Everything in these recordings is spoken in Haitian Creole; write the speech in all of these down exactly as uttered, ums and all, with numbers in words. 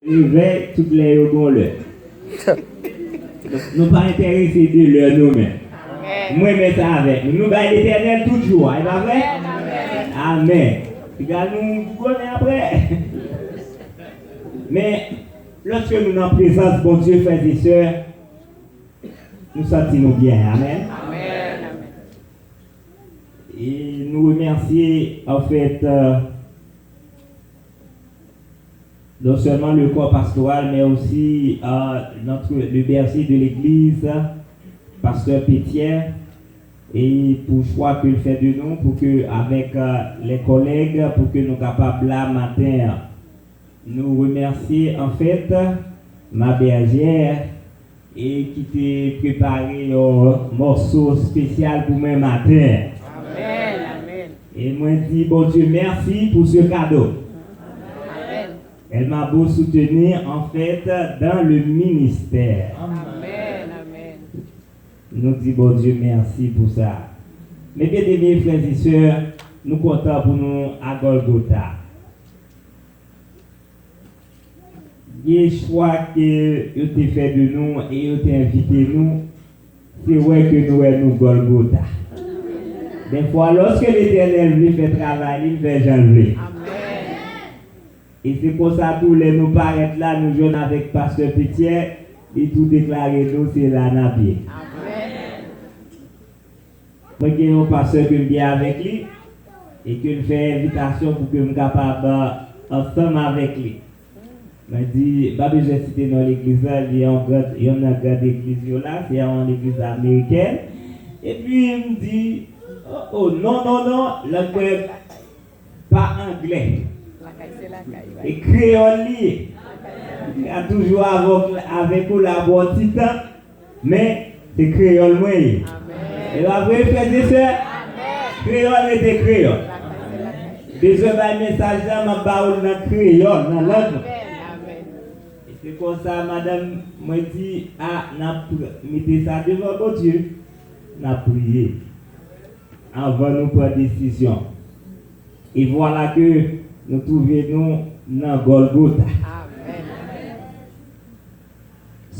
Revèy, tout lè yo gon lè. Nou pa enterese de lè nou menm. Mwen men sa avèk nou. Nou bay Letènèl tout jou a, e pa vre? Amèn. Piga nou konnen apre. Men, lòske nou nan prezans Bondye, frè e sè, nou santi nou byen. Amèn. E nou remèsye, anfèt, euh, non seulement le corps pastoral, mais aussi, euh, notre, le berger de l'église, pasteur Pétier, et pour choix qu'il fait de nous, pour que, avec, euh, les collègues, pour que nous capables là matin, nous remercier en fait ma bergère et qui te préparé un morceau spécial pour moi matin. Amen, amen. Et moi, je dis, Bon Dieu, merci pour ce cadeau. Amen. Elle m'a beau soutenir, en fait, dans le ministère. Amen, amen. Nou di Bondye mèsi pou sa. Men byeneme, frè e sè, nou kontan pou nou a Gòlgota. Gen chwa ke yo te fè de nou e yo te envite nou, se wè ke nou wè nou Gòlgota. Dèfwa, lòske Letènèl vle fè travay li, l fè jan l vle. Amen. E se konsa tou, lè nou parèt la, nou jwenn avèk pastè Petyè, li tou deklare nou se la n ap ye. Amèn. Mwen gen yon pastè ke m gen avèk li, e ke l fè envitasyon pou ke m kapab, euh, ansanm avèk li. Mwen di, m pa bezwen site non legliz la, li yon gran, yonn nan gran legliz yo la, se yon legliz amerikèn. Epi m di, oh, oh, non, non, non, lòt mwen pa anglè. Lakay se lakay, wi. E kreyòl li ye. Mwen ka toujou avèk, avèk ou la pou yon ti tan, men se kreyòl mwen ye. Amèn. E pa vre, frè e sè? Amèn. Kreyòl rete kreyòl. Lakay se lakay. Bezwen bay mesaj la, m ap ba ou l nan kreyòl, nan lang mwen. Amèn, amèn. E se konsa, madanm mwen di, a, n ap pr-, mete sa devan Bondye, n ap priye anvan nou pran desizyon. E vwala ke nou twouve nou nan Gòlgota. Amèn.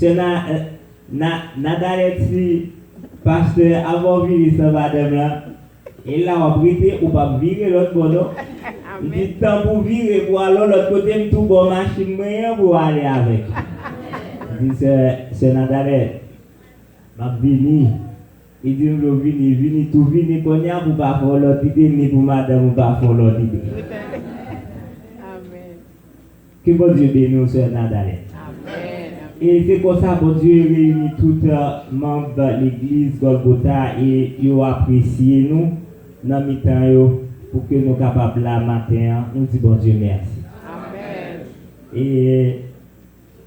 Sè Na-, Na-, Nadalèt, si pastè, avan w vini san madanm lan, e la w ap rete, ou p ap vire lòt bò, non. M di, tan pou w vire, pou w al yon lòt kote, m tou ba w machin mwen an pou w ale avèk. M di, sè, sè Nadalèt, m ap vini. Li di m, vle w vini, vini, tou vini kounye a pou w pa fè yon lòt ide, ni pou madanm ou pa fè yon lòt ide. Amèn. Ke Bondye beni w, sè Nadalèt. Amèn. E se konsa Bondye reyini tout, euh, manm legliz Gòlgota e yo apresye nou nan mitan yo pou ke nou kapab la maten an. Nou di Bondye mèsi. Amèn. E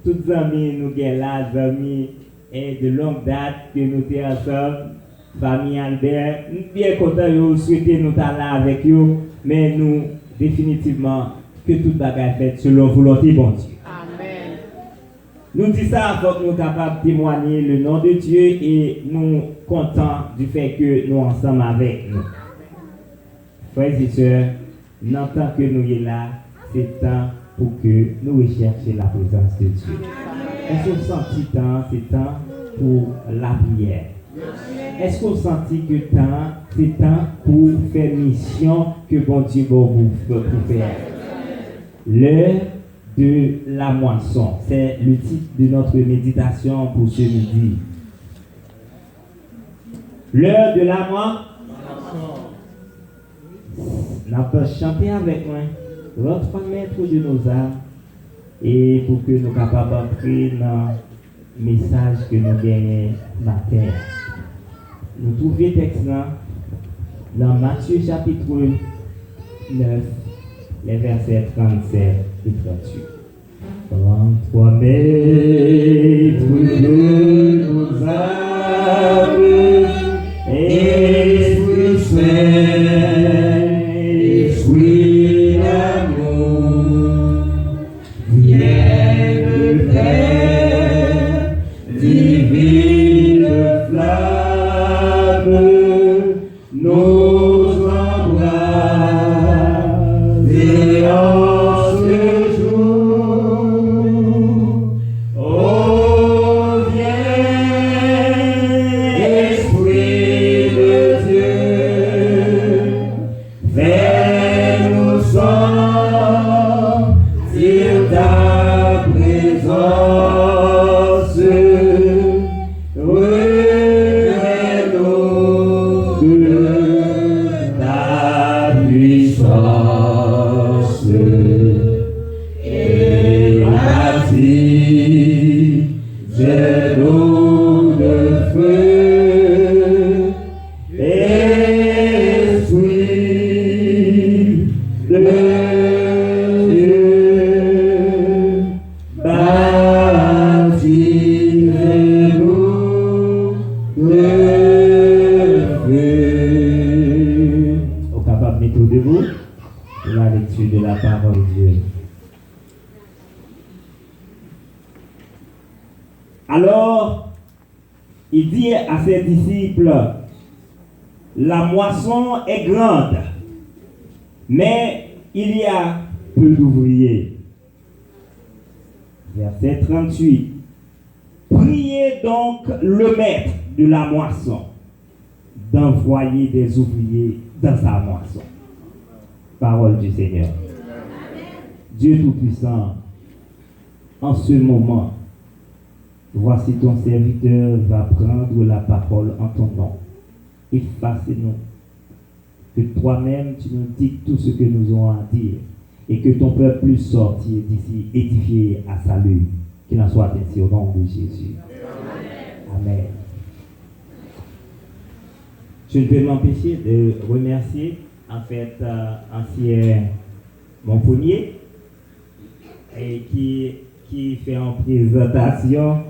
tout zanmi nou gen la, zanmi, eh, de longue date ke nou te ansanm, fanmi Albert, m byen kontan yo swete nou ta la avèk yo, men nou definitivman ke tout bagay fèt selon volonte Bondye. Amèn. Nou di sa, fòk nou kapab temwanye le non de Dye e nou kontan du fait ke nou ansanm avèk nou. Frè e sè, nan tan ke nou ye la, se tan pou ke nou rechèche la prezans de Dye. Èske w santi tan an se tan pou lapriyè? Èske w santi ke tan an se tan pou fè misyon ke Bondye ba w pou, pou fè a? L'heure de la moisson, c'est le titre de notre méditation pour ce midi. L'heure de la moisson. N ap chante avèk mwen. Rentrons maîtres de nos âmes. E pou ke nou kapab antre nan mesaj ke nou genyen maten an. Nou twouve tèks lan nan Matye chapit nèf, les versets trannsenk e tranntuit. Rentrons maîtres de nos âmes, Esprit Saint, Esprit d'amour, viens de terre, divine flamme, nous embraser en ce jour. Des eaux de feu, Esprit de Dieu, baptisez-nous de feu. Ou kapab mete w debout pour la lecture de la parole de Dieu. Alors, il dit à ses disciples, la moisson est grande, mais il y a peu d'ouvriers. Verset trente-huit. Priez donc le maître de la moisson d'envoyer des ouvriers dans sa moisson. Parole du Seigneur. Dieu Tout-Puissant, en ce moment, voici ton serviteur va prendre la parole en ton nom. Efface-nous. Que toi-même tu nous dises tout ce que nous aurons à dire et que ton peuple puisse sortir d'ici édifié à salut. Qu'il en soit ainsi au nom de Jésus. Amen. Je ne peux m'empêcher de remercier, en fait, euh, Ancien Mon Premier, et qui, qui fait une présentation,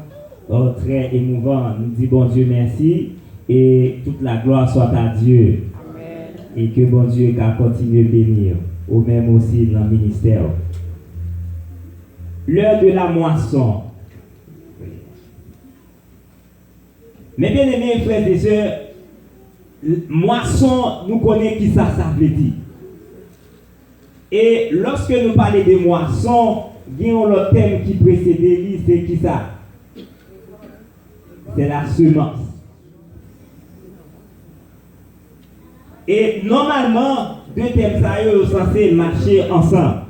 euh, très émouvante. Nous disons Bon Dieu merci et toute la gloire soit à Dieu. Amen. Et que Bon Dieu ka kontinye beni w, ou menm osi nan ministè w. L'heure de la moisson. Mes bien-aimés frères et sœurs, mwason, nou konnen ki sa sa vle di. E lòske nou pale de mwason, gen yon lòt tèm ki presede li, se ki sa? Se la semence. E nòmalman, de tèm sa yo, yo sanse mache ansanm.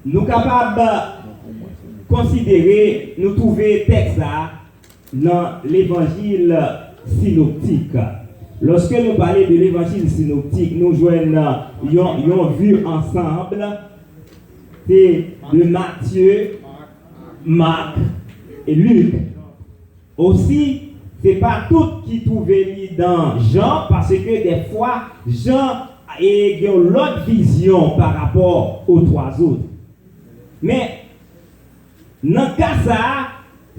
Nou kapab konsidere, nou twouve tèks sa a nan levanjil sinoptik. Lòske nou pale de levanjil sinoptik, nou jwenn yon, yon vi ansanm, se de Matye, Mak e Lik. Osi, se pa tout ki twouve li dan Jan, paske dèfwa, Jan, e, gen yon lòt vizyon pa rapò o twa zòt. Men, nan ka sa a,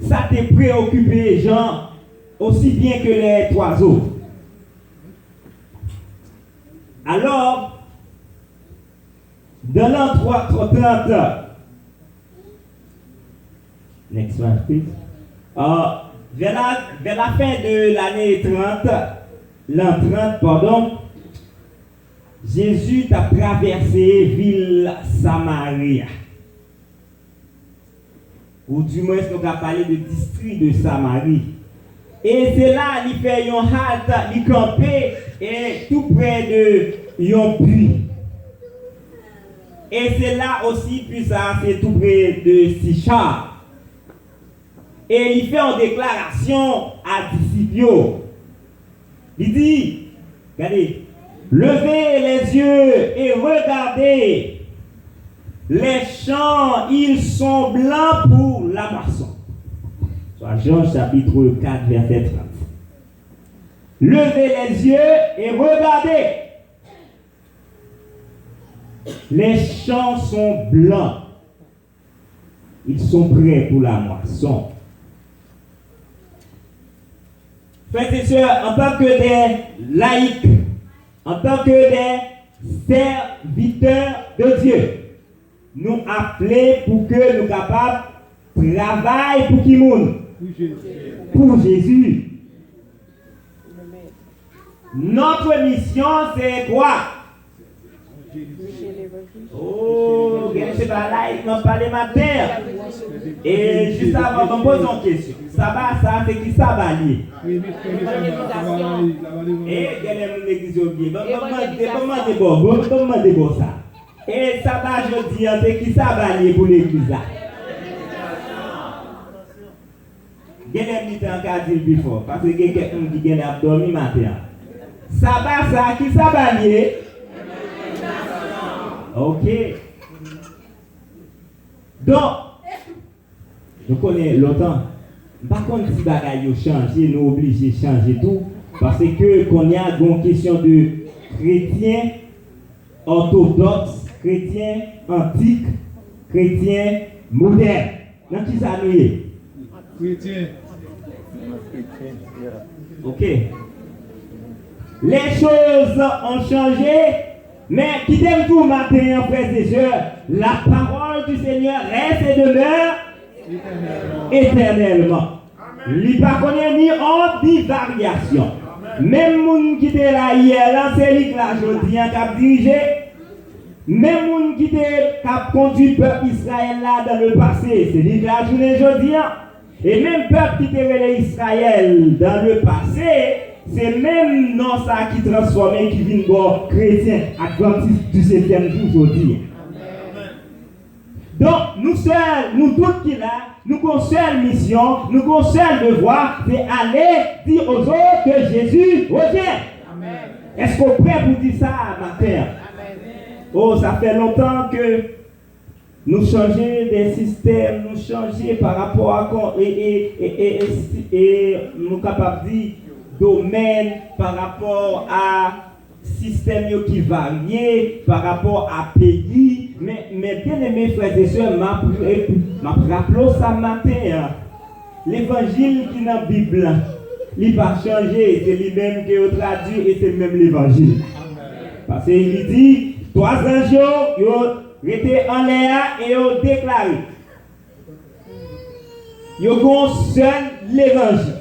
sa te preokipe Jan osi byen ke lè twa zòt. Alò, dans l'an trois cent trente, next slide, please. Euh, vers la, vers la fin de l'année trente, l'an trente, pardon, Jezi t ap travèse vil Samari a. Ou dimwens nou ka pale de distri de Samari. E se la li fè yon halt, li kanpe, e tou prè de yon pwi. E se la osi, pwi sa a se tou prè de Sichar. E li fè yon deklarasyon a disip yo. Li di, gade, levez lezye e regade, les champs, ils sont blancs pour la moisson. Soit Jean chapitre quatre, verset trente. Levez les yeux et regardez, les champs sont blancs. Ils sont prêts pour la moisson. Frères et sœurs, en tant que des laïcs, en tant que des serviteurs de Dieu, nou aple pou ke nou kapab travay pou ki moun? Pou Jezi. Notre mission, c'est quoi? Oh, gen se bagay m ap pale maten an. E jis avan, ban m poze yon kesyon. Saba sa, se ki saba li ye? E gen lè moun legliz yo bliye. Ban m, ban m mande, ban m mande bò, ban m, ban m mande bò sa. E saba jodi an, se ki saba li ye pou legliz la? Genlè m li te an ka di l pi fò, paske gen kèk moun ki genlè ap dòmi maten an. Saba sa, ki saba l ye? Ok. Donk, nou konnen lontan, m pa konn si bagay yo chanje, nou oblije chanje tou, paske kounye a gen yon kesyon de kretyen òtodòks, kretyen antik, kretyen modèn. Nan kisa nou ye? Kretyen. Ok. Les choses ont changé, men kite m di w maten an, frères et sœurs, la parole du Seigneur reste et demeure éternellement. Li pa konnen ni òd ni varyasyon. Menm moun ki te la yè la, se li k la jodi an k ap dirije. Menm moun ki te k ap kondui pèp Izrayèl la dans le passé, se li k la jounen jodi an. E menm pèp ki te rele Izrayèl dans le passé, se menm non sa ki transfòme, ki vin ba w kretyen, advantis du septième jour jodi an. Donk, nou sèl, nou tout ki la, nou gon sèl misyon, nou gon sèl devwa, se ale di aux autres que Jésus revient. Èske w prè pou di sa maten an? Oh, sa fè lontan ke nou chanje de sistèm, nou chanje pa rapò a kon, e, e, e, e, e, e nou kapab di domèn pa rapò a sistèm yo ki varye pa rapò a peyi, men, men byeneme frè e sè, m ap, m ap raple w sa maten an. Levanjil ki nan Bib la, li pa chanje, se li menm ke yo tradui e se menm levanjil. Paske li di, twa zanj yo, yo rete anlè a e yo deklare, yo gen yon sèl levanjil.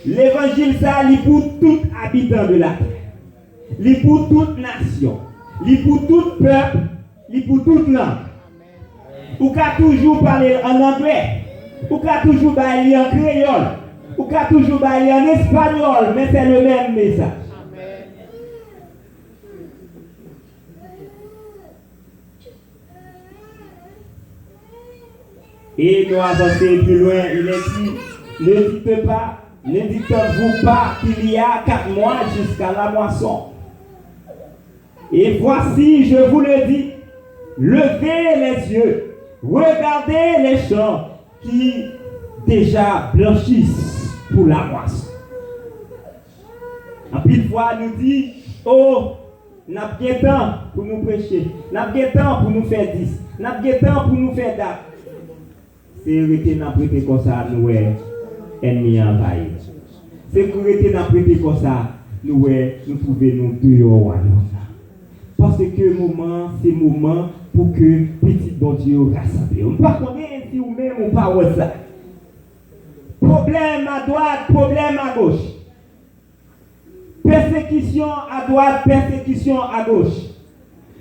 Levanjil sa, li pou tout abitan de la tè. Li pou tout nasyon. Li pou tout pèp. Li pou tout lang. Ou ka toujou pale l ann anglè. Ou ka toujou bay li an kreyòl. Ou ka toujou bay li ann espanyòl, men se le menm mesaj. Et nous avancer plus loin, il est dit, ne dites pas, ne dites-vous pas qu'il y a quatre mois jusqu'à la moisson. Et voici, je vous le dis, levez les yeux, regardez les champs qui déjà blanchissent pour la moisson. Anpil fwa nou di, oh, n ap gen tan pou nou preche, n ap gen tan pou nou fè dis, n ap gen tan pou nou fè dat. Se rete n ap rete konsa nou wè ènmi an anvayi. Se pou rete n ap rete konsa nou wè nou twouve nou deyò wayòm nan. Paske moman an se moman pou ke pitit Bondye yo rasanble yo. M pa konnen si ou menm ou pa wè sa. Pwoblèm adwat, pwoblèm agoch. Pèsekisyon adwat, pèsekisyon agoch.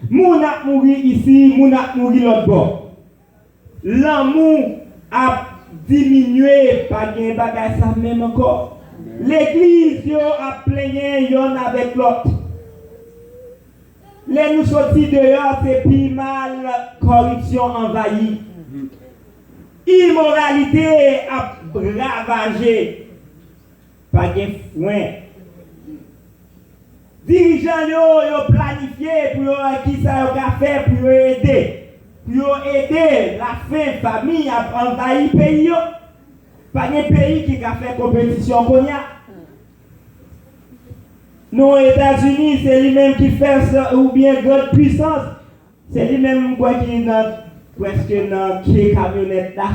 Moun ap mouri isi, moun ap mouri lòt bò. Lanmou ap diminye, pa gen bagay sa menm ankò. Legliz yo ap plenyen yonn avèk lòt. Lè nou soti deyò, se pi mal, kòripsyon anvayi. Imoralite ap ravaje. Pa gen fwen. Dirijan yo, yo planifye pou yo wè kisa yo ka fè pou yo ede. Pou yo ede lafen, fami ap anvayi peyi yo. Pa gen peyi ki ka fè konpetisyon kounye a. Non, Etazini, se li menm ki fè sa, oubyen grande puissance. Se li menm m kwè ki nan, prèske nan pye kamyonèt la,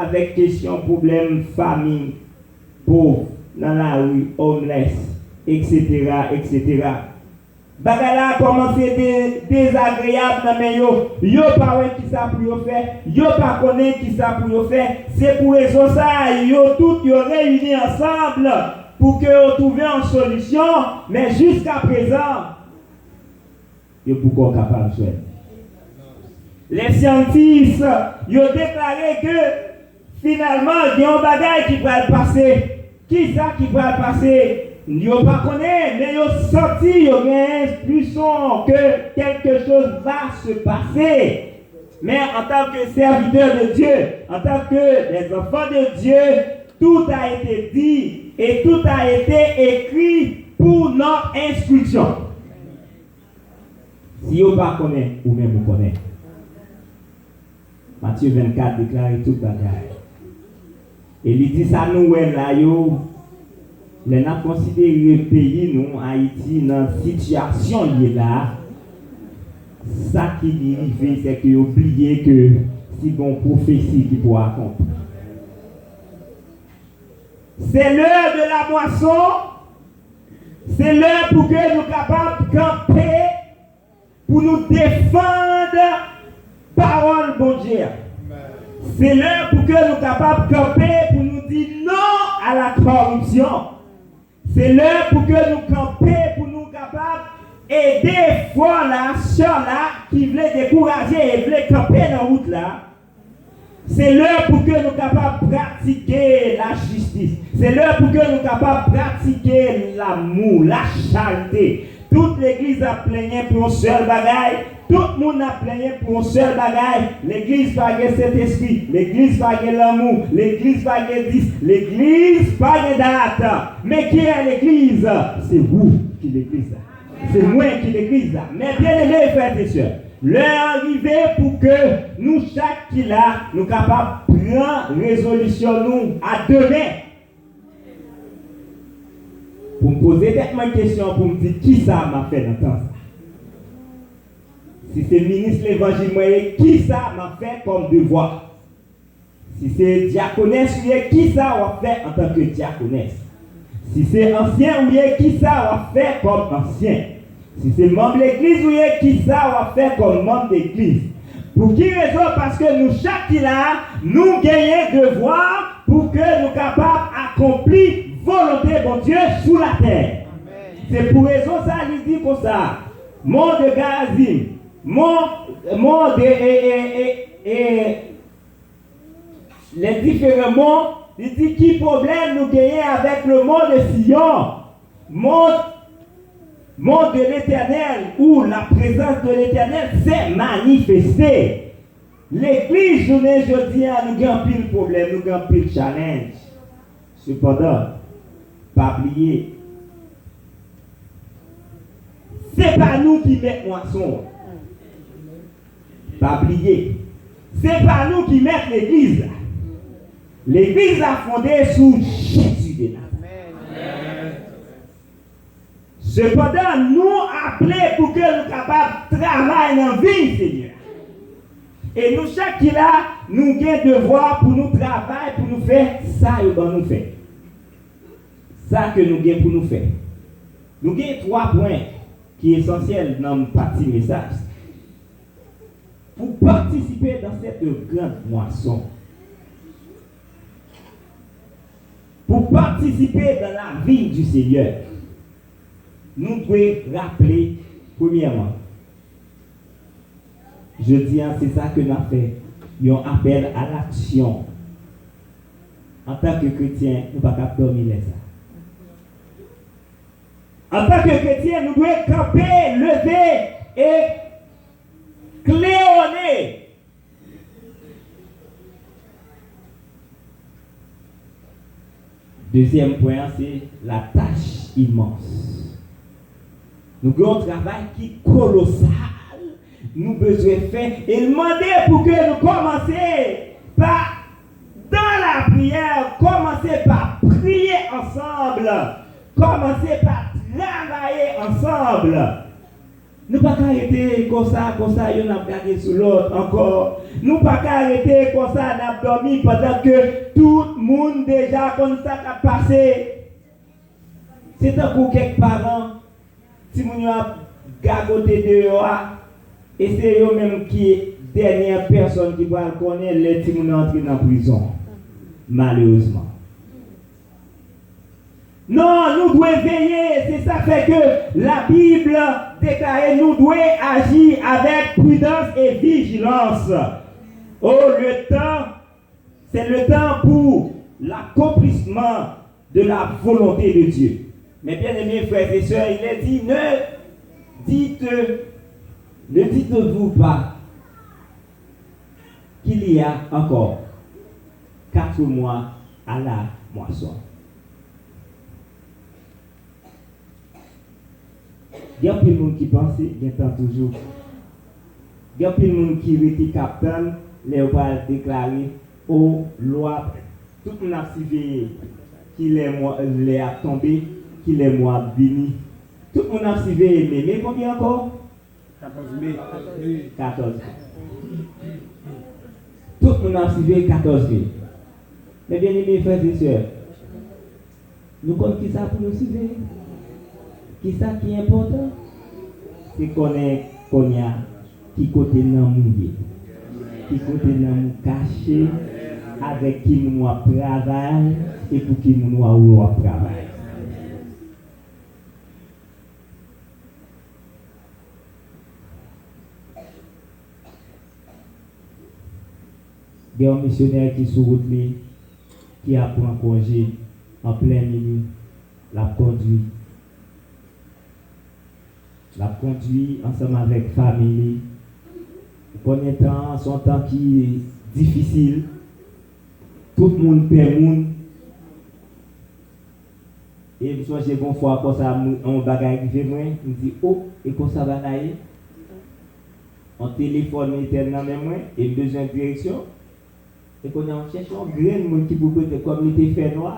avèk kesyon pwoblèm fami, pòv, nan lari, homeless, et cetera, et cetera. Bagay la kòmanse de, dezagreyab nan men yo. Yo pa wè kisa pou yo fè. Yo pa konnen kisa pou yo fè. Se pou rezon sa a, yo tout yo reyini ansanm pou ke yo twouve yon solisyon. Men jiskaprezan, yo poko kapab jwenn. Lè syantis yo deklare ke finalman gen yon bagay ki pral pase. Kisa ki pral pase? Yo pa konnen, men yo santi, yo gen enpwisyon ke quelque chose va se passer. Men antanke sèvitè de Dye, antanke les enfants de Dieu, tout a été dit et tout a été écrit pour notre instruction. Si yo pa konnen, ou menm ou konnen. Matye vennkat deklare tout bagay. E li di sa nou wè la yo, lè n ap konsidere peyi nou, Ayiti, nan sitiyasyon l ye la, sa ki rive, se ke yo bliye ke si gen yon pwofesi ki pou akonpli. Se lè de la mwason, se lè pou ke nou kapab kanpe pou nou defann pawòl Bondye a. Se lè pou ke nou kapab kanpe pou nou di non a la kòripsyon. Se lè pou ke nou kanpe pou nou kapab ede frè la, sè la ki vle dekouraje e vle kanpe nan wout la. Se lè pou ke nou kapab pratike lajistis. Se lè pou ke nou kapab pratike lanmou, lacharite. Tout legliz ap plenyen pou yon sèl bagay. Tout moun ap plenyen pou yon sèl bagay. Legliz pa gen Sentespri. Legliz pa gen lanmou. Legliz pa gen dis. Legliz pa gen dat. Men ki legliz? Se ou ki legliz la. Se mwen ki legliz la. Men byeneme frè e sè, lè an rive pou ke nou chak ki la, nou kapab pran rezolisyon nou a demen. Pou m poze tèt mwen kesyon pou m di kisa m ap fè nan tan sa. Si se minis levanjil mwen ye, kisa m ap fè kòm devwa? Si se dyakonès ou ye, kisa w ap fè antanke dyakonès? Si se ansyen ou ye, kisa w ap fè kòm ansyen? Si se manm legliz ou ye, kisa w ap fè kòm manm legliz? Pou ki rezon? Paske nou chak ki la a, nou genyen devwa pou ke nou kapab akonpli volonte Bondye sou latè. Se pou rezon sa li di konsa, mon de Garizim, mon, mon de, e, e, e, e, les différents monts, li di ki pwoblèm nou genyen avèk le mont de Sion. Mont, mont de l'Éternel ou la présence de l'Éternel s'est manifestée. Legliz jounen jodi a, nou gen anpil pwoblèm, nou gen anpil challenge. Sepandan, pa bliye, se pa nou ki mèt mwason an. Pa bliye, se pa nou ki mèt legliz la. Legliz la fonde sou Jezi de Nazarèt. Sepandan, nou aple pou ke nou kapab travay nan vin Senyè a. E nou chak ki la, nou gen devwa pou nou travay, pou nou fè sa yo ban nou fè. Sa ke nou gen pou nou fè. Nou gen twa pwen ki esansyèl nan pati mesaj. Pour participer dans cette grande moisson, pour participer dans la vie du Seigneur, nou dwe raple premyèman, jodi a se sa ke n ap fè, yon apèl a laksyon. Antanke kretyen, nou pa t ap dòmi lè sa. Antanke kretyen, nou dwe kanpe, leve e klewone. Dezyèm pwen an, se la tâche immense. Nou gen yon travay ki kolosal nou bezwen fè, e l mande pou ke nou kòmanse pa dans la prière, kòmanse pa priye ansanm, kòmanse pa travay ansanm. Nou pa ka rete konsa, konsa, youn ap gade sou lòt ankò. Nou pa ka rete konsa, n ap dòmi pandan ke tout moun deja konn sa k ap pase. Se tankou kèk paran, timoun yo ap gagote deyò a, e se yo menm ki dènyè pèsòn ki pral konnen lè timoun nan antre nan prizon, malerezman. Non, nou dwe veye, se sa k fè ke Labib deklare nou dwe aji avèk pridans e vijilans. Oh, le temps, c'est le temps pour l'accomplissement de la volonté de Dieu. Mes bien-aimés frères et sœurs, il est dit, ne dites, ne dites-vous pas qu'il y a encore quatre mois à la moisson. Gen anpil moun ki panse gen tan toujou. Gen anpil moun ki rete k ap tann, Lè yo pral deklare, o, lwa, tout moun ap siveye kilè mwa, lè ap tonbe, kilè mwa ap vini. Tout moun ap siveye me. Me konbyen ankò? Katòz me. Katòz me. Tout moun ap siveye katòz me. Men byeneme frè e sè, nou konn kisa pou nou siveye? Kisa ki enpòtan? Se konnen kounye a ki kote nanm ou ye, ki kote nanm ou kache, avèk ki moun w ap travay, e pou ki moun w a, w ap travay. Gen yon misyonè ki sou wout li, ki ap pran konje an plen mini, l ap kondwi. L ap kondwi ansanm avèk fanmi li. Ou konnen tan an, se yon tan ki difisil. Tout moun pè moun. E m sonje gon fwa konsa, m, yon bagay rive mwen, m di, o, e konsa bagay ye? Yon telefòn etèn nan men mwen, e m bezwen direksyon. E kounye a, m chèche yon grenn moun ki pou prete, kòm li te fè nwa.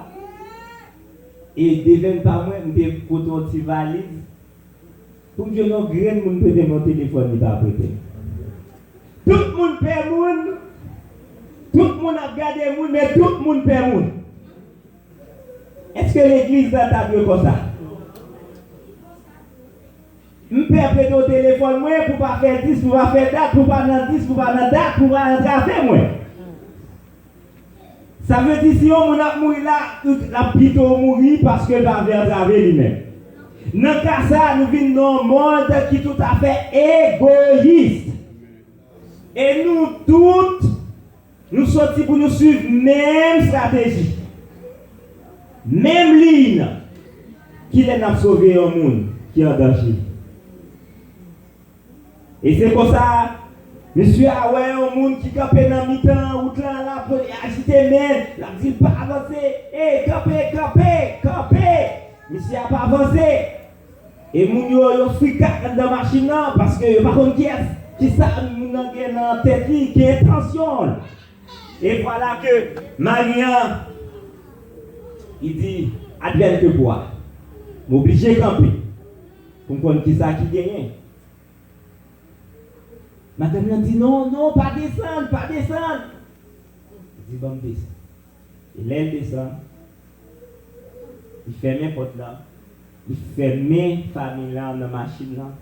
E devenn pa mwen, m te pote yon ti valiz. Pou m jwenn yon grenn moun prete m yon telefòn, li pa prete m. Tout moun pè moun, tout moun ap gade moun, men tout moun pè moun. Èske legliz la ta dwe konsa? M pè prete w telefòn mwen pou pa fè dis, pou pa fè dat, pou pa nan dis, pou pa nan dat, pou pa antrave mwen. Sa vle di si yon moun ap mouri la, l ap pito mouri paske l pa vle antrave li menm. Nan ka sa, nou vin nan yon mond ki toutafè egoyis. E nou tout, nou soti pou nou swiv menm estrateji, menm liy. Kilè n ap sove yon moun ki an danje? E se konsa, misye a wè yon moun ki kanpe nan mitan wout lan, l ap ajite men, l ap di l pa avanse, e kanpe, kanpe, kanpe! Misye ap avanse. E moun yo, yo frikak anndan machin nan, paske yo pa konn kiyès, kisa moun nan gen nan tèt li, ki entansyon l. E vwala ke mari an, li di, advienne que pourra. M oblije kanpe pou m konn kisa ki genyen. Madanm nan di, non, non, pa desann, pa desann. Li di, ban m desann. E lè l desann, li fèmen pòt la, li fèmen fanmi lan nan machin lan,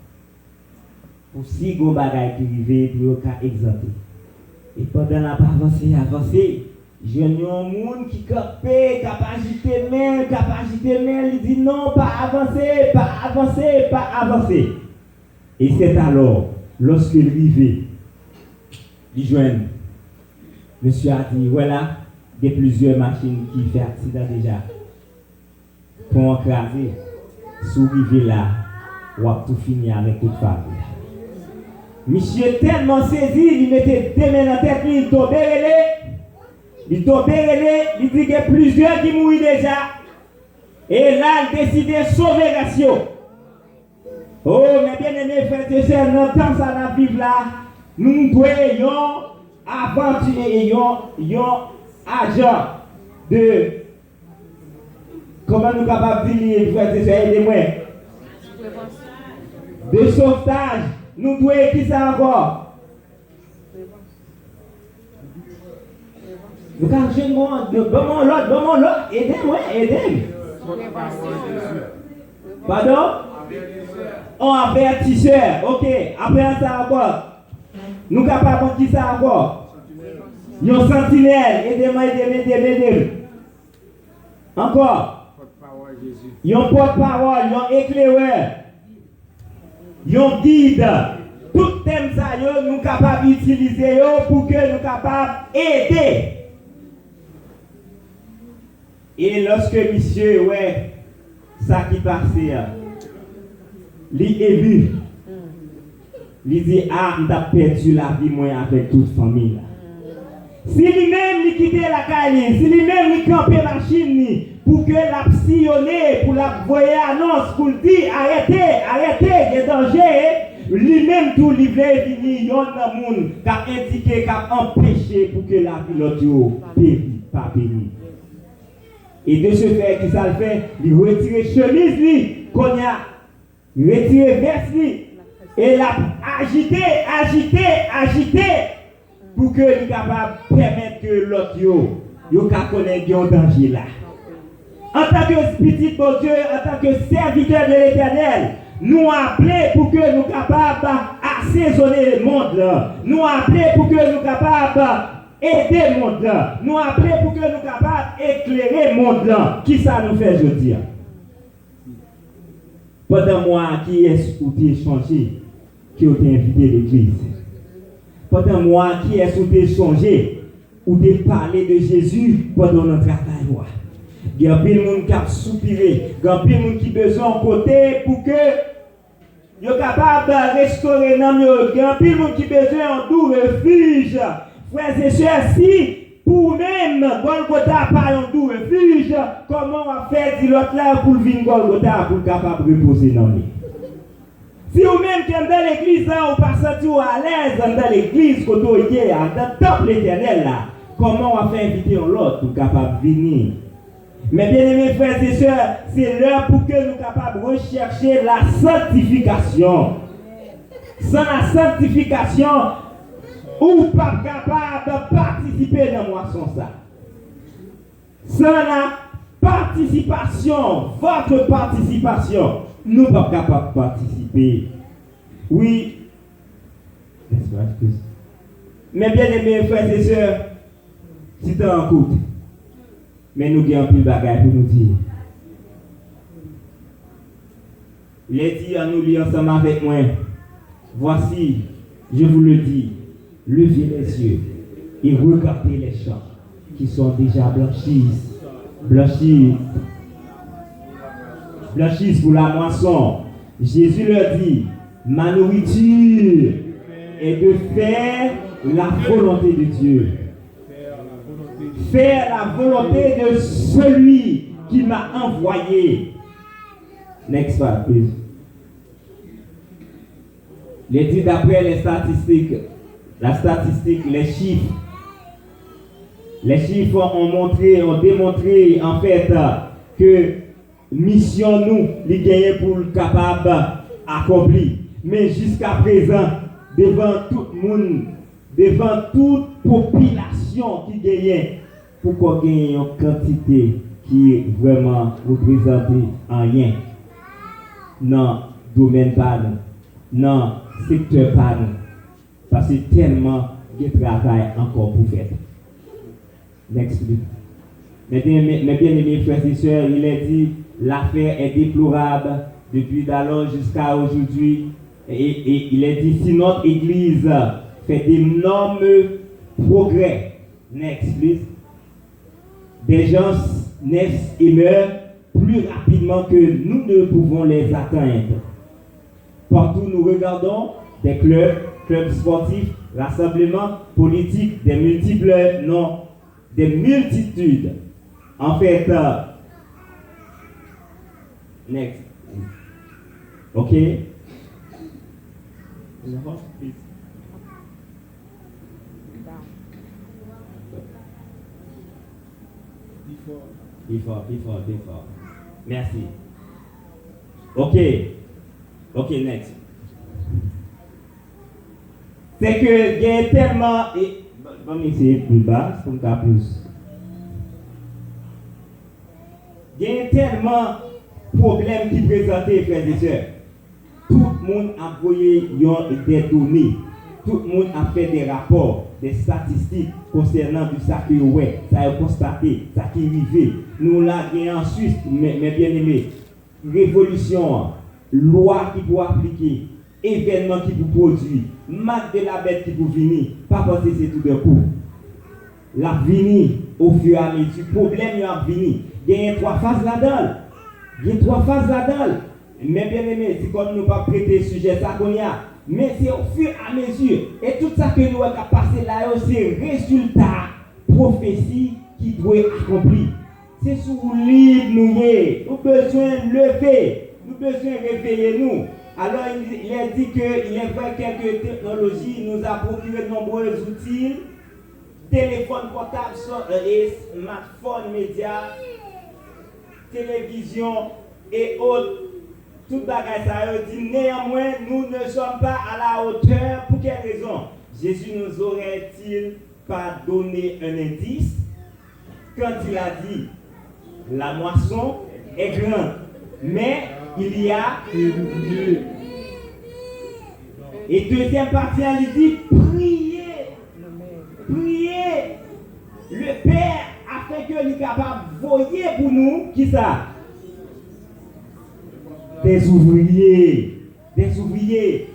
pou si gon bagay ki rive, pou yo ka egzante. E pandan l ap avanse, avanse, jwenn yon moun ki kanpe, k ap ajite men l, k ap ajite men l, li di, non, pa avanse, pa avanse, pa avanse. Et c'est alors, lorsque l rive, li jwenn, mesye a di, wè la, gen plizyè machin ki fè aksidan deja. Pon an kraze, si w rive la, w ap tou fini avèk tout fanmi. Misye tèlman sezi, li mete de men nan tèt li, li tonbe rele, li tonbe rele, li di gen plizyè ki mouri deja. E la, l deside sove rès yo. O, men byeneme, frè e sè, nan tan sa n ap viv la, nou dwe yon avanti, yon, yon ajan de, kòman nou kapab di li, frè e sè, ede mwen? De sovtaj. Nou dwe kisa ankò? Nou ka jwenn bon, ban m yon lòt, ban m yon lòt. Ede mwen, ede m. Padon? On avètisè. Ok. Apre sa ankò. Nou ka pa konn kisa ankò? Yon santinèl. Ede m, ede m, ede m, ede m. Ankò. Yon pòtpawòl, yon eklerè. Yon gid. Tout tèm sa yo, nou kapab itilize yo pou ke nou kapab ede. E lòske misye wè sa ki pase a, li emi. Li di, a, m t ap pèdi lavi mwen avèk tout fanmi la. Si li menm li kite lakay li, si li menm li kanpe machin li pou ke l ap siyone, pou l ap voye anons, pou l di, arete, arete, gen danje, Li menm tou, li vle vini yon nan moun k ap endike, k ap anpeche pou ke lavi lòt yo peri, pa beni. E de ce fait, ki sa l fè? Li retire chemiz li, kounye a, retire vès li, e l ap ajite, ajite, ajite, pou ke li kapab pèmèt ke lòt yo, yo ka konnen gen yon danje la. Antanke pitit Bondye, antanke sèvitè de Letènèl, nou aple pou ke nou kapab asezone mond lan. Nou aple pou ke nou kapab ede mond lan. Nou aple pou ke nou kapab eklere mond lan. Kisa nou fè jodi a? Pandan mwa a, kiyès ou te sonje ke w te envite legliz? Pandan mwa a, kiyès ou te sonje ou te pale de Jezi pandan w nan travay ou a? Gen anpil moun k ap soupire, gen anpil moun ki bezwen yon kote pou ke yo kapab restore nanm yo. Gen anpil moun ki bezwen yon dou refij. Frè e sè, si pou ou menm, Gòlgota pa yon dou refij, kòman w ap fè di lòt la pou l vin Gòlgota pou l kapab repoze nanm li? Si ou menm ki anndan legliz la, ou pa santi w alèz anndan legliz kote w ye a, anndan tanp Letènèl la, kòman w ap fè envite yon lòt pou l kapab vini? Men byeneme frè e sè, se lè pou ke nou kapab rechèche la sanktifikasyon. San la sanktifikasyon, ou p ap kapab patisipe nan mwason sa. San la patisipasyon, votre participation, nou p ap kapab patisipe. Wi. Nèspa, eskize. Men byeneme frè e sè, ti tan an kout. Men nou gen anpil bagay pou nou di. Lè di an nou li ansanm avèk mwen. Voici, je vous le dis, levez les yeux et regardez les champs qui sont déjà blanchis, blanchis, blanchis pour la moisson. Jésus leur dit, ma nourriture est de faire la volonté de Dieu. Faire la volonté de celui qui m'a envoyé. Next slide, please. Li di, d'après les statistiques, la statistique, les chiffres, les chiffres ont montré, ont démontré, en fait, que misyon nou, li genyen pou l kapab akonpli. Men jiskaprezan, devan tout moun, devan tout popilasyon ki genyen, poko genyen yon kantite ki vrèman reprezante anyen nan domèn pa nou, nan sektè pa nou. Paske tèlman gen travay ankò pou fèt. Next, please. Mes bien, mes, mes bien-aimés frères et sœurs, il est dit, l'affaire est déplorable depuis d'alors jusqu'à aujourd'hui. Et, et il est dit, si notre Église fait d'énormes progrès, next, please. Des gens naissent et meurent plus rapidement que nous ne pouvons les atteindre. Partout où nous regardons, des clubs, clubs sportifs, rassemblements politiques, des multiples noms, des multitudes. En fait, euh, next. OK? Pi fò, pi fò, pi fò. Mèsi. OK. OK, next. Se ke gen tèlman, e, ban, ban m eseye pi ba, pou m ka plis. Gen tèlman pwoblèm ki prezante, frè e sè. Tout moun ap voye yon, de done. Tout moun ap fè de rapò, de statistik konsènan de sa ke yo wè, sa yo konstate, sa ki rive. Nou la gen an Swis, mes, mes bien-aimés, revolisyon an, lwa ki pou aplike, evènman ki pou pwodui, mak de la bèt ki pou vini, pa panse se toudenkou. L ap vini ofiramezi, pwoblèm yo ap vini. Genyen twa faz ladan l. Gen twa faz ladan l. Men byeneme, ti kòm nou p ap trete sijè sa kounye a, men se ofiramezi. E tout sa ke nou wè k ap pase la yo, se rezilta pwofesi ki dwe akonpli. Se sou woulib nou ye. Nou bezwen leve. Nou bezwen reveye nou. Alors, il, il est dit que il est vrai que quelques technologies nous a procuré de nombreux outils, téléphone portable, so- euh, et smartphone, médias, télévision et autres. Tout bagay sa yo di, néanmoins, nous ne sommes pas à la hauteur. Pour quelle raison? Jésus nous aurait-il pas donné un indice quand il a dit, la moisson est grande, mais il y a peu d'ouvriers. Et deuxième partie, il dit, priez, priez le Père afin que li kapab voye pou nou, kisa? Des ouvriers, des ouvriers.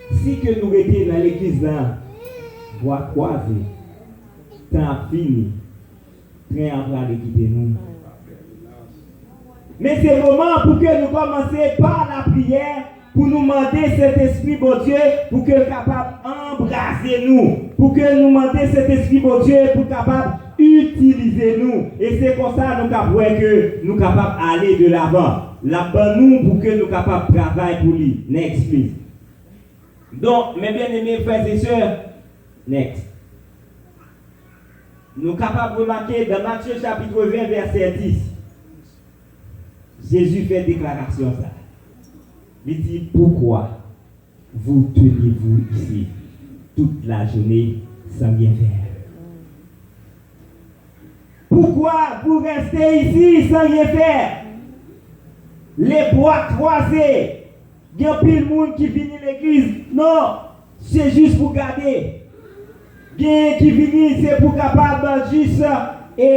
Si ke nou rete nan legliz la, bwa kwaze, tan ap fini, tren an prale kite nou. Men se moman pou ke nou kòmanse pa lapriyè, pou nou mande Sentespri Bondye pou ke l kapab anbraze nou, pou ke nou mande Sentespri Bondye pou l kapab itilize nou. E se konsa nou kap wè ke nou kapab ale de lavan. L ap ban nou pou ke nou kapab travay pou li. Next, please. Donk, mes bien-aimés frères et sœurs, next. Nou kapab remake dan Matye chapit ven, vèsè dis, Jezi fè deklarasyon sa. Li di, pourquoi vous tenez-vous ici toute la journée sans rien faire? Pourquoi vous restez ici sans rien faire? Les bras croisés. Gen anpil moun ki vini legliz, non, se jis pou gade. Gen ki vini, se pou kapab jis, e,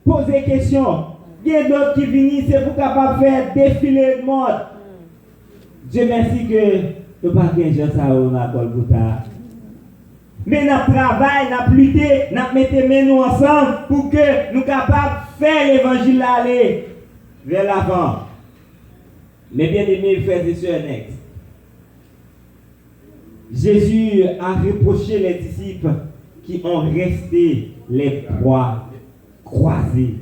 poze kesyon. Gen dòt ki vini, se pou kapab fè defile mòd. Dye mèsi ke nou pa gen jan sa yo nan Gòlgota. Men n ap travay, n ap lite, n ap mete men nou ansanm pou ke nou kapab fè levanjil la ale vè lavan. Mes bien-aimés frères et sœurs, next. Jésus a reproché les disciples qui ont resté les bras croisés.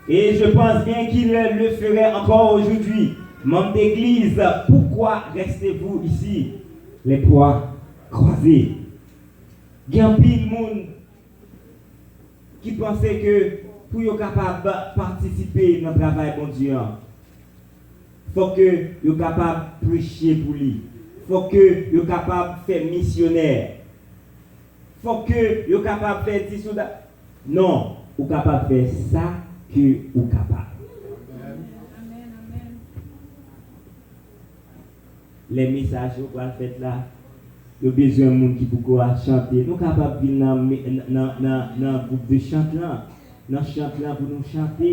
Et je pense bien qu'il le ferait encore aujourd'hui. Manm d'église, pourquoi restez-vous ici, les bras croisés? Gen anpil moun ki panse ke pou yo kapab patisipe nan travay Bondye an, fòk ke yo kapab preche pou li, fòk ke yo kapab fè misyonè, fòk ke yo kapab fè dis ou dat. Non, ou kapab fè sa ke ou kapab. Lè mesaj yo pral fèt la, yo bezwen moun ki poko a chante. Nou kapab vin nan, nan, nan, nan gwoup de chant lan, nan chant lan pou nou chante.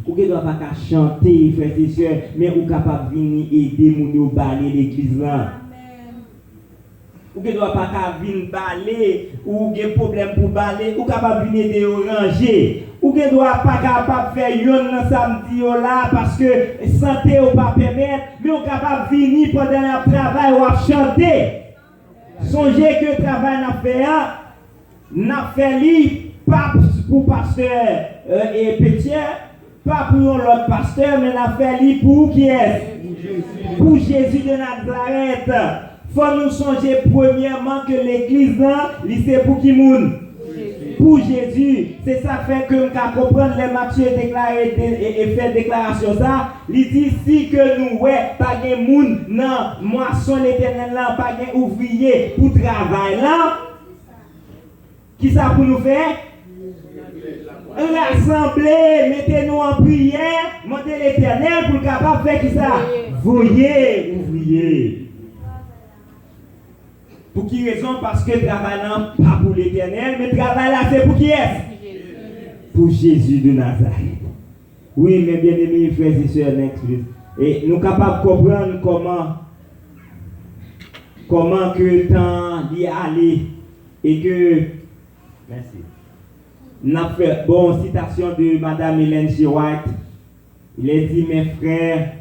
Ou gendwa pa ka chante, frè e sè, men ou kapab vini ede moun yo bale legliz lan. Ou gendwa pa ka vin bale, ou gen pwoblèm pou bale, ou kapab vin ede yo ranje. Ou gendwa pa kapab fè yonn nan samdi yo la, paske sante w pa pèmèt, men w kapab vini pandan n ap travay, w ap chante. Sonje ke travay n ap fè a, n ap fè li pa pou pastè, e, e Petye, pa pou yon lòt pastè, men n ap fè li pou kiyès? Pou Jezi de Nazarèt. Fò nou sonje premyèman ke legliz lan, li se pou ki moun? Pou Jezi. Se sa k fè ke m ka konprann lè Matye deklare de, e, e fè deklarasyon sa, li di, si ke nou wè pa gen moun nan mwason Letènèl lan, pa gen ouvriye pou travay lan, kisa pou nou fè? Rasanble, mete nou an priyè, mande Letènèl pou l kapab fè kisa? Voye ouvriye. Pou ki rezon? Paske travay lan pa pou Letènèl, men travay la se pou kiyès? Pou Jezi de Nazarèt. Wi, mes bien-aimés frères et sœurs, next, please. E nou kapab konprann kòman, kòman ke tan li ale e ke, mèsi. N ap fè, bon, sitasyon de Madame Ellen G. White. Il est dit, mes frères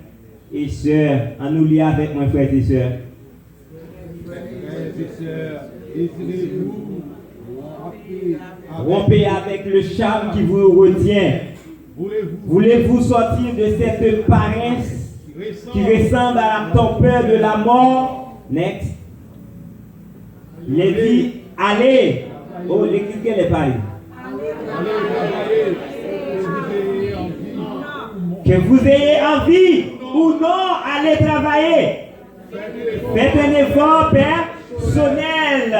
et sœurs, ann nou li avèk mwen, frè e sè. Rompez avec le charme qui vous retient. Voulez-vous sortir de cette paresse qui ressemble à la torpeur de la mort. Next. Il est dit, allez. Oh, l'église qu'elle est pas. Que vous ayez envie ou non, allez travailler. Faites un effort personnel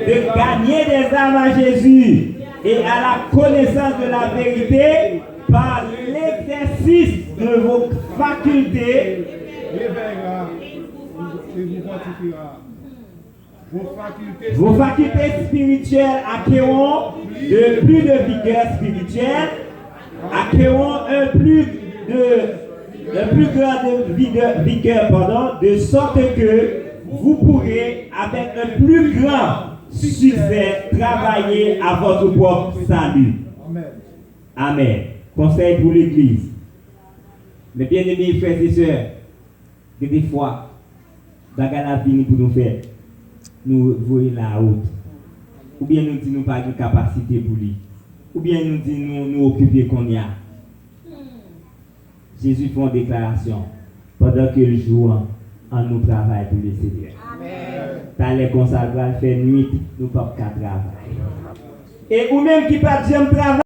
de gagner des âmes à Jésus et à la connaissance de la vérité par l'exercice de vos facultés. Vos facultés spirituelles acquerront de plus de vigueur spirituelle, acquerront un plus de, un plus grand de vigueur, vigueur, pardon, de sorte que vous pourrez, avec un plus grand succès, travailler à votre propre salut. Amen. Konsèy pou legliz. Mes bien-aimés frères et sœurs, gen de fwa, bagay la vini pou nou fè, nou voye la out. Oubyen nou di nou pa gen kapasite pou li. Oubyen nou di nou, nou okipe kounye a. Jezi fè yon deklarasyon, pandan ke l jou an, ann nou travay pou Lesenyè. Talè konsa l pral fè nwit, nou p ap ka travay. E ou menm ki pa t janm travay,